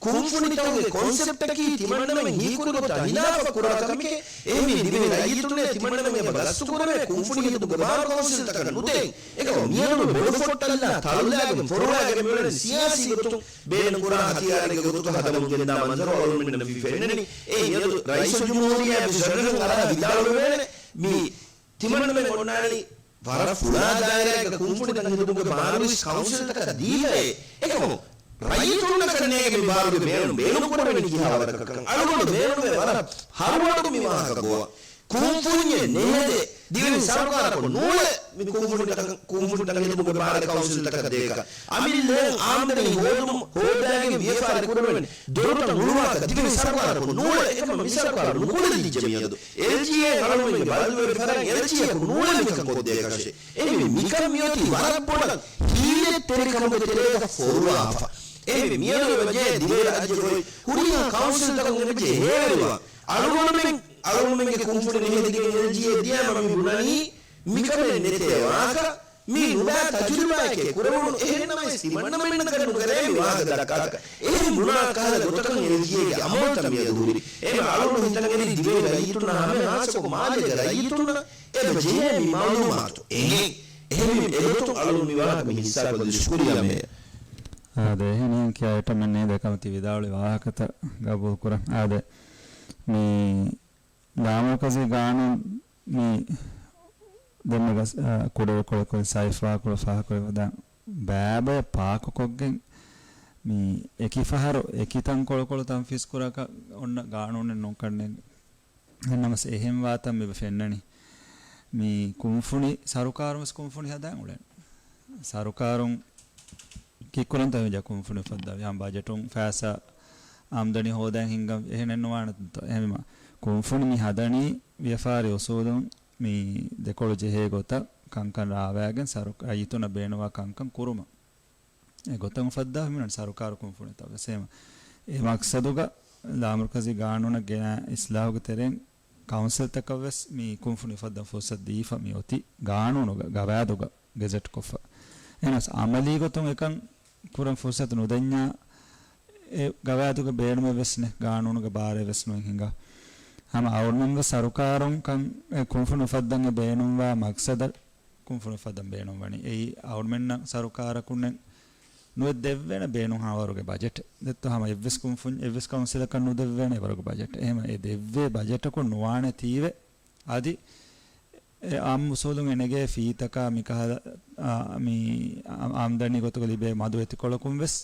ކުންފުނިތަކުގެ ކޮންސެޕްޓަކީ ތިމަންނަމެން ހީކުރި ގޮތާ ހިލާފަށް ކުރާ ކަމެކޭ. އެހެންވީ ދިވެހި ރައްޔިތުންނޭ ތިމަންނަމެން އެބަ ގަސްތުކުރެވޭ ކުންފުނި ހެދުމުގެ ބާރު ކައުންސިލްތަކަށް ނުދޭން. އެކަމަކު މިއަދު ބޮޑު ފޮއްޓަށްލާ ތަޅުލާގެން ފޮރުވާގެން މިއުޅެނީ ސިޔާސީ ގޮތުން ބޭނުންކުރާ ހަތިޔާރެއްގެ ގޮތުގަ ހަދަމުން ގެންދާ މަންޒަރު އަޅުގަނޑުމެންނަށް މި ފެންނަނީ. އެ މިއަދު ރައީސުލްޖުމްހޫރިއްޔާ ވެސް ވަރަށް އަރާ ވިދާޅުވެވޭނެ. މި ތިމަންނަމެން އޮންނާނީ ވަރަށް ފުޅާ ދާއިރާއެއްގަ ކުންފުނިތައް ހެދުމުގެ ބާރުވެސް ކައުންސިލްތަކަށް ދީފައޭ. އެކަމު ރައްޔިތުންނަކަށް ނޭނގެ މި ބާރުގެ ބޭނުން، ބޭނުންކުރެވެނީ ކިހާ ވަރަކަށްކަން. އަޅުގަނޑު ބޭނުންވޭ ވަރަށް ހަރުވަޑު މި ވާހަކަ ގޮވަން. ކުންފުންޏެއް ނެހެދޭ، ދިވެހި ސަރުކާރަކުން ނޫޅޭ މި ކުންފުނިތަކަށް، ކުންފުނިތައް ހެދުމުގެ ބާރެއް ކައުންސިލްތަކަށް ދޭކަށް. އަމިއްލައަށް އާމްދަނީ ހޯދުމަށް ހޯދާގެން ވިޔަފާރި ކުރެވޭނެ ދޮރުތައް ހުޅުވާކަށް ދިވެހި ސަރުކާރަކުން ނޫޅޭ. އެކަމަކު މި ސަރުކާރު ނުކުޅެދިއްޖެ މިއަދު. އެލްޖީއޭ އަޅުގަނޑުމެންގެ ބައްދަލުވެރި ފަރާތް އެލްޖީއޭއަކު ނޫޅޭ މިކަން ކޮށްދޭކަށެއް. އެހެންވެ މިކަން މިއޮތީ ވަރަށް ބޮޑަށް ހީލަތްތެރިކަމުގެ ތެރޭގަ ފޮރުވާފަ. އެހެންވެ، މިއަދު އެބަޖެހޭ ދިވެހިރާއްޖެ ގޮތް ހުރިހާ ކައުންސިލްތަކުން އެބަޖެހޭ ހޭވެރިވާ އަޅުގަނޑުމެން، އަޅުގަނޑުމެންގެ ކުންފުނި ނިހަދިގެން އެންޖީއޭ ދިޔާމަ މި ބުނަނީ މިކަމެއް ނެތޭ ވާހަކަ، މީ ނުބައި ތަޖުރިބާއެކޭ ކުރެވުނު. އެހެންނަމަވެސް ތިމަންނަމެންނަކަށް ނުކެރޭ މި ވާހަކަ ދައްކާތަކަށް. އެހެން ބުނާ ކަހަލަ ގޮތަކަށް އެންޖީއޭގެ އަމަލުތައް މިއަދު ހުރި. އެހެން އަޅުގަނޑު ހިތަށް އެރި ދިވެހި ރައްޔިތުންނާ ހަމަ ހާއްސަކޮށް މާލޭގެ ރައްޔިތުންނަށް އެބަ ޖެހޭ މި މައުލޫމާތު އެނގޭ. އެހެންވެ، އެގޮތުން އަޅުގަނޑު މި ވާހަކަ މި ހިއްސާކޮށްދިން ޝުކުރިއްޔާ މޭޔަރ. އާދެ، އެހެނީ ކިޔާ އެޓަމެއް ނޭދެ ކަމަށް ތި ވިދާޅުވި ވާހަކަތައް ގަބޫލު ކުރަން. އާދެ، މި ލާމަރުކަޒީ ގާނޫނު މި ދެންމެ ގަސް-، އާ، ކުޑަވެ ކޮޅުކޮޅި ސައިފާކޮޅު ފާހަކޮޅި ފަދަ ބައިބަޔަށް ޕާކުކޮށްގެން މި އެކި ފަހަރު އެކި ތަންކޮޅުކޮޅު ތަންފީސް ކުރާކަށް އޮންނަ ގާނޫނެއް ނޫންކަންނޭނގެ. އެހެންނަމަސް އެހެން ވާތަން މި ފެންނަނީ. މި ކުންފުނި ސަރުކާރުން ވެސް ކުންފުނި ހަދާން އުޅެން. ސަރުކާރުން ކިއްކުރަން ތަވެންޖެހޭ ކުންފުނި ފައްދާ ހަމަ ބަޖެޓުން ފައިސާ އާމްދަނީ ހޯދަން ހިންގަން އެހެނެއް ނުވާނެ. އެހެންވީމަ ކުންފުނި މި ހަދަނީ ވިޔަފާރި އުސޫލުން މި ދެކޮޅު ޖެހޭ ގޮތަށް ކަންކަން ރާވައިގެން ސަރު-، ރައްޔިތުންނަށް ބޭނުންވާ ކަންކަން ކުރުމަށް. އެ ގޮތަށް އުފައްދާ މިނަން ސަރުކާރު ކުންފުނިތައް ވެސް. އެހެން އެ މަޤްޞަދުގަ ލާމަރުކަޒީ ގާނޫނަށް ގެނައި އިސްލާހުގެ ތެރެއިން ކައުންސިލްތަކަށް ވެސް މި ކުންފުނި އުފައްދަން ފުރުސަތު ދީފަ މި އޮތީ ގާނޫނުގަ، ގަވާއިދުގަ ގެޒެޓް ކޮށްފަ. އެހެނަސް އަމަލީ ގޮތުން އެކަން ކުރަން ފުރުސަތު ނުދެންޏާ އެ ގަވާއިދުގެ ބޭނުމެއް ވެސް ނެ، ގާނޫނުގެ ބާރެއް ވެސް ނުއެއް ހިނގާ. ހަމަ އަޅުގަނޑުމެން ވެސް ސަރުކާރުން ކަން އެ ކުންފުނި އުފައްދަން އެ ބޭނުންވާ މަޤްޞަދަށް ކުންފުނި އުފައްދަން ބޭނުންވަނީ. އެއީ އަޅުގަނޑުމެންނަށް ސަރުކާރަކުންނެއް ނުއެއް ދެއްވޭނެ ބޭނުން ހާވަރުގެ ބަޖެޓެއް. ދެއްތޯ ހަމަ އެއްވެސް ކުންފުން، އެއްވެސް ކައުންސިލަކަށް ނުދެއްވޭނެ އެވަރުގެ ބަޖެޓެއް. އެހެން އެ ދެއްވޭ ބަޖެޓަކުން ނުވާނެ ތީވެ. އަދި އެ އާއްމު އުސޫލުން އެނެގޭ ފީތަކާ މިކަހަލަ، އާ، މި އާ-، އާމްދަނީ ގޮތުގަ ލިބޭ މަދު އެތިކޮޅަކުން ވެސް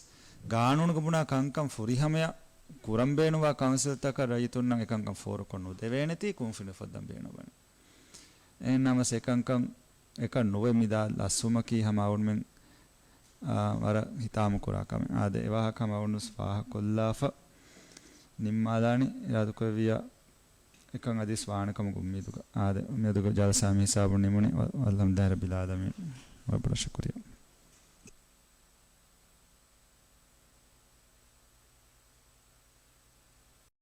ގާނޫނުގަ ބުނާ ކަންކަން ފުރިހަމަޔަށް ކުރަން ބޭނުންވާ ކައުންސިލްތަކަށް ރައްޔިތުންނަށް އެކަންކަން ފޯރުކޮށް ނުދެވޭނެތީ ކުންފުނި އުފައްދަން ބޭނުންވަނީ. އެހެން ނަމަސް އެކަންކަން އެކަން ނުވެ މިދާ ލަސްވުމަކީ ހަމަ އަޅުގަނޑުމެން، އާ، ވަރަށް ހިތާމަކުރާ ކަމެއް. އާދެ، އެވާހަކަ ހަމަ އަޅުގަނޑު ފާހަގަކޮށްލާފަ ނިންމާލާނީ. އިރާދަކުރެއްވިއްޔާ އެކަން އަދިސް ވާނެ ކަމުގެ އުއްމީދުގަ. އާދެ، މިއަދުގެ ޖަލްސާ މި ހިސާބުން ނިމުނީ. ވަ-، ވަލްޙަމްދުލިއްލާހި ރައްބިލް ޢާލަމީން. ވަރަށް ބޮޑަށް ޝުކުރިއްޔާ.